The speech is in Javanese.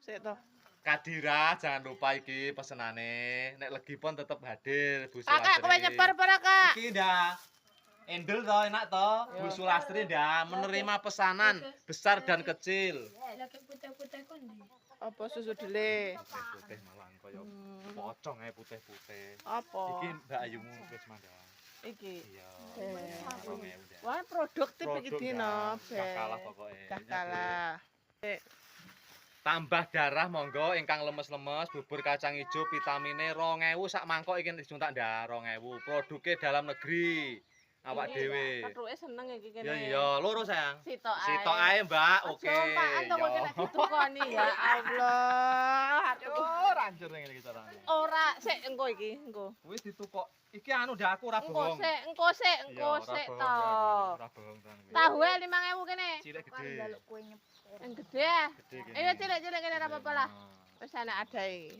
Sik to. Kadira jangan lupa iki pesenane. Nek legi pon tetep hadir Bu Kakak, Sulastri. kowe nyebar apa ora, Kak? Iki ndak. Endel to, enak to. Bu Sulastri ndak menerima pesanan besar dan kecil. Lagi putih-putih kon ndi? Apa susu dele? Putih-putih malah kaya pocong ae putih-putih. Apa? Iki Mbak Ayumu wis mandang. Iki. Iya. Eh. 2000 ndak. Wah, produktif iki Produk, dino, ndak. Gak kalah pokoknya. Gak kalah. Tambah darah monggo ingkang lemes-lemes, bubur kacang ijo vitamine 2000 sak mangkok iki disuntak ndak 2000. Produknya dalam negeri. Awak dhewe. Petruke seneng iki kene. Ya iya, loro sayang. Sitok ae. Sitok ae, Mbak. Oke. Oke. to kowe kena ditukoni ya Allah. Aduh. Ora hancur ngene iki carane. Ora, sik engko iki, engko. Wis ditukok. Iki anu ndak aku ora Engko bohong. sik, engko sik, engko Iya, ora sik bohong, to. ora bohong tenan kuwi. Tahu 5000 kene. Cilik Kan gede. njaluk kue nyepur. Yang gede. Gede kene. Ayo cilik-cilik kene ora apa-apa lah. Wis enak ada iki.